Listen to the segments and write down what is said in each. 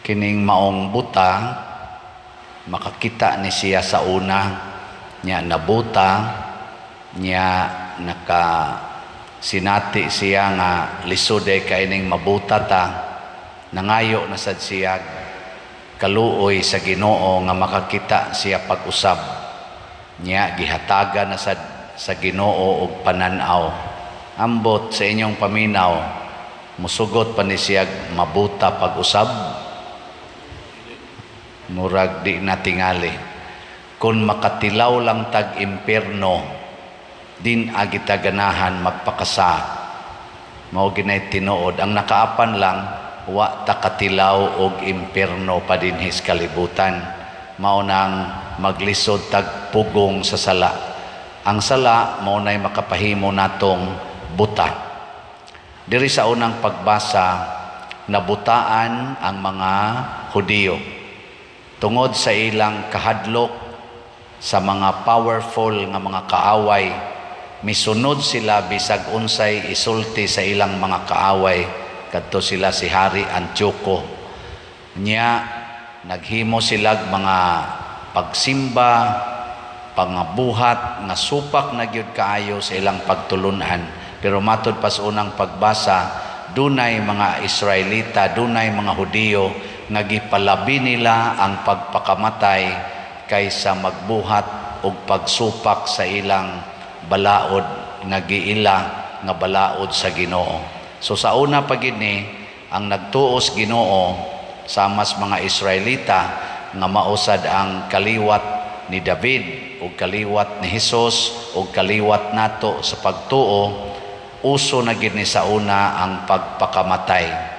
Kining maong buta, makakita ni siya sa una, nya nabuta nya, naka sinati siya nga lisod ay kaining mabuta ta. Nangayo na sad siya kaluoy sa Ginoo nga makakita siya pag-usab. Nya gihatagan na sad sa Ginoo og panan-aw. Ambot sa inyong paminaw, musugot pa ni siya mabuta pag-usab? Murag di na tingali. Kung makatilaw lang tag impierno, din agita ganahan magpakasa. Mao ginay tinuod. Ang nakaapan lang, wa ta katilaw og impierno pa dinhis kalibutan. Mao nang maglisod tag pugong sa sala. Ang sala mao nay makapahimo natong buta. Diri sa unang pagbasa, nabutaan ang mga Hudiyo tungod sa ilang kahadlok sa mga powerful nga mga kaaway. Misunod sila bisag unsay isulti sa ilang mga kaaway. Kadto sila si Hari Antioco. Nya naghimo sila mga pagsimba, pangabuhat nga supak na gyud kaayo sa ilang pagtulunan. Pero matud pa sa unang pagbasa, dunay mga Israelita, dunay mga Hudiyo nga gipalabi nila ang pagpakamatay kaysa magbuhat og pagsupak sa ilang balaod nga giila nga balaod sa Ginoo. So sa una pa gid ni ang nagtuos Ginoo samas mga Israelita nga mausad ang kaliwat ni David ug kaliwat ni Hesus ug kaliwat nato sa pagtuo. Uso na gid ni sa una ang pagpakamatay.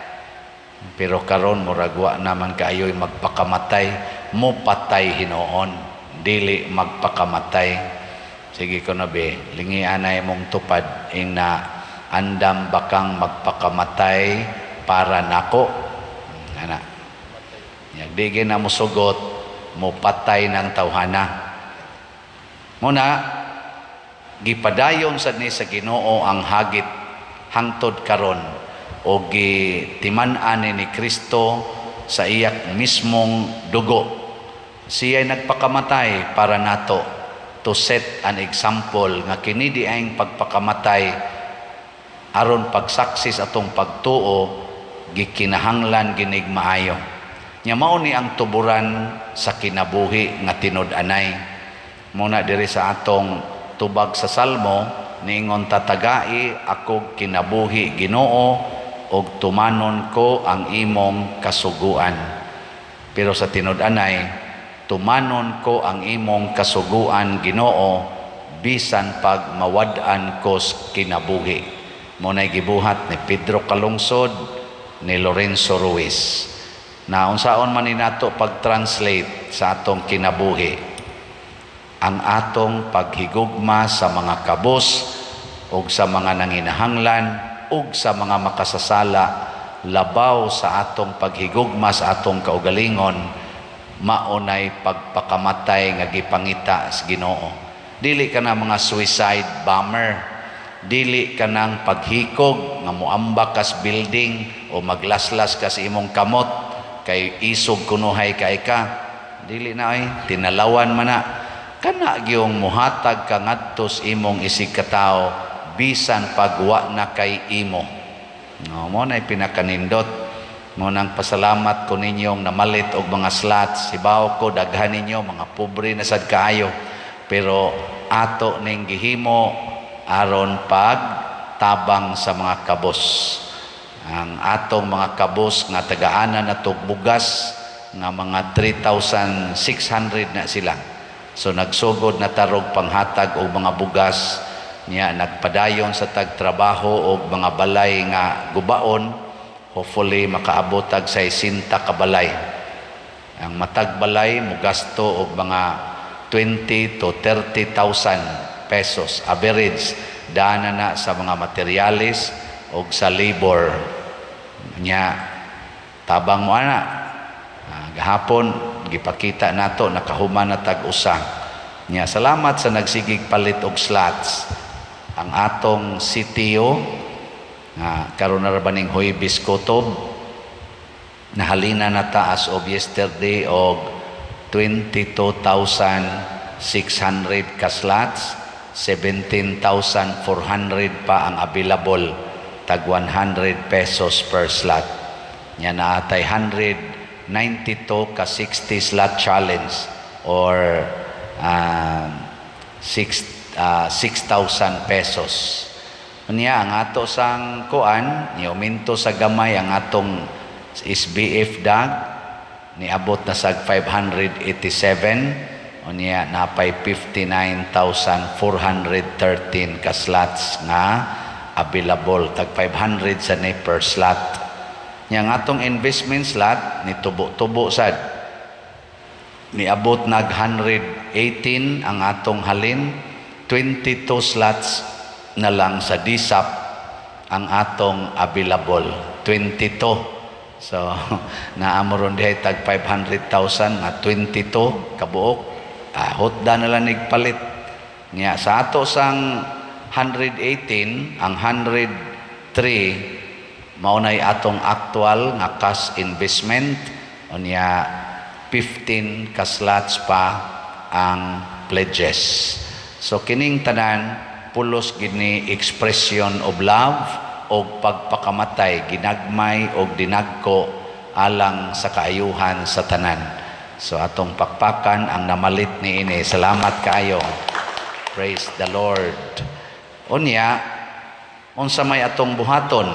Pero karon murag wa naman kaayo'y magpakamatay, mo patay hinuon, dili magpakamatay. Sige ko na be, lingian na imong tupad ing na andam bakang magpakamatay para nako. Ana. Yag di na mosugot, mo patay ng tawhana. Muna, gipadayon sad ni sa Ginoo ang hagit hangtod karon o gitiman-an ni Kristo sa iyak mismong dugo. Siya'y nagpakamatay para nato, to set an example nga kini di ang pagpakamatay aron pagsaksi sa atong pagtuo, gikinahanglan ginig maayo. Nya mao ni ang tuburan sa kinabuhi nga tinud-anay. Muna diri sa atong tubag sa Salmo, niingon, "Tatagai ako kinabuhi, Ginoo, ug tumanon ko ang imong kasuguan." Pero sa tinud-anay, "Tumanon ko ang imong kasuguan, Ginoo, bisan pag mawad-an ko kinabuhi." Mo nay gibuhat ni Pedro Calungsod, ni Lorenzo Ruiz. Na unsaon man ni nato pag-translate sa atong kinabuhi, ang atong paghigugma sa mga kabos ug sa mga nanginahanglan ug sa mga makasasala labaw sa atong paghigugma sa atong kaugalingon, maunay pagpakamatay nga gipangita sa Ginoo. Dili ka na mga suicide bomber, dili ka nang paghikog nga muambak kas building o maglaslas ka sa imong kamot kay isog kunuhay kay ka. Dili na ay tinalawan man na kana gyung muhatag ka ngadto sa imong isig katawo bisan pagwa na kay imo. No, mo na pinakanindot mo nang pasalamat ko ninyong namalit og mga slots. Hibaw ko daghan ninyo mga pobre na sad kaayo, pero ato ning gihimo aron pag tabang sa mga kabos. Ang atong mga kabos nga tagaanan na bugas nga mga 3,600 na sila. So nagsugod na tarog panghatag og mga bugas niya, nagpadayon sa tagtrabaho og mga balay nga gubaon. Hopefully makaabot tag 60 ka balay. Ang matag balay mugasto og mga 20 to 30,000 pesos average, dana na sa mga materyales og sa labor nya. Tabang mo ana. Gahapon gipakita nato, nakahuman na tag usa nya. Salamat sa nagsigig palit og slots. Ang atong CTO nga karon na ra ba ning Huwebes Kutob. Nahalina na ta as of yesterday og 22,600 ka slots, 17,400 pa ang available, tag 100 pesos per slot. Nya naa tay 192 ka 60 slot challenge or 6,000 pesos. Unya ang ato sang kuan, niuminto sa gamay ang atong SBF dag, niabot na sag 587. Unya napay 59,413 ka slots nga available, tag 500 sa ni per slot. Nya ang atong investment slot nitubo-tubo sad, niabot nag 118 ang atong halin. 22 slots na lang sa DSAP ang atong available, 22. So naa mo ron dihay tag 500,000 nga 22 kabuok, hotda na lang nigpalit. Nya sa ato sang 118, ang 103 mao nay atong actual nga cash investment. Unya 15 ka slots pa ang pledges. So kining tanan pulos gini expression of love og pagpakamatay, ginagmay og dinagko alang sa kaayuhan sa tanan. So atong pakpakan ang namalit niini. Salamat kaayo. Praise the Lord. Unya, unsa may atong buhaton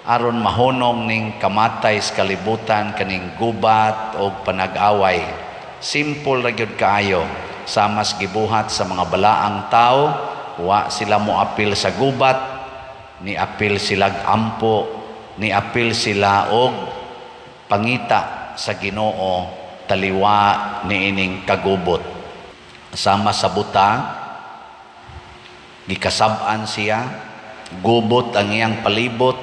aron mahunong ning kamatay sa kalibutan, kaning gubat og panag-away? Simple ra gyud kaayo. Samas gibuhat sa mga balaang tao, wa sila moapil sa gubat, ni apil sila ampo, ni apil sila og pangita sa Ginoo taliwa niining kagubot. Sama sa buta, gikasab-an siya, gubot ang iyang palibot,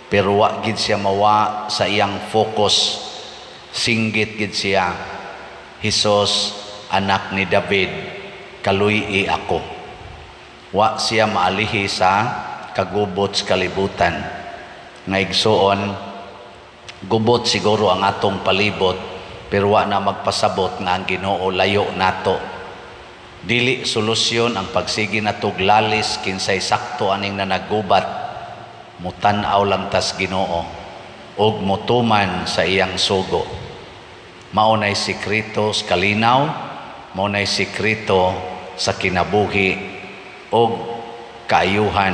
pero wa gid siya mawa sa iyang focus. Singgit gid siya, "Hesus, anak ni David, kaluy-i ako." Wa siya maalihi sa kagubot sa kalibutan. Nga igsuon, gubot siguro ang atong palibot, pero wa na magpasabot nga ang Ginoo layo nato. Dili solusyon ang pagsige natog lalis kinsay sakto aning nanagubat. Mutan-aw lang tas Ginoo ug mutuman sa iyang sugo. Mao nay sekreto sa kalinaw, mao nay sekreto sa kinabuhi ug kaayuhan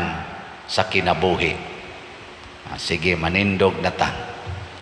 sa kinabuhi. Sige, manindog na ta.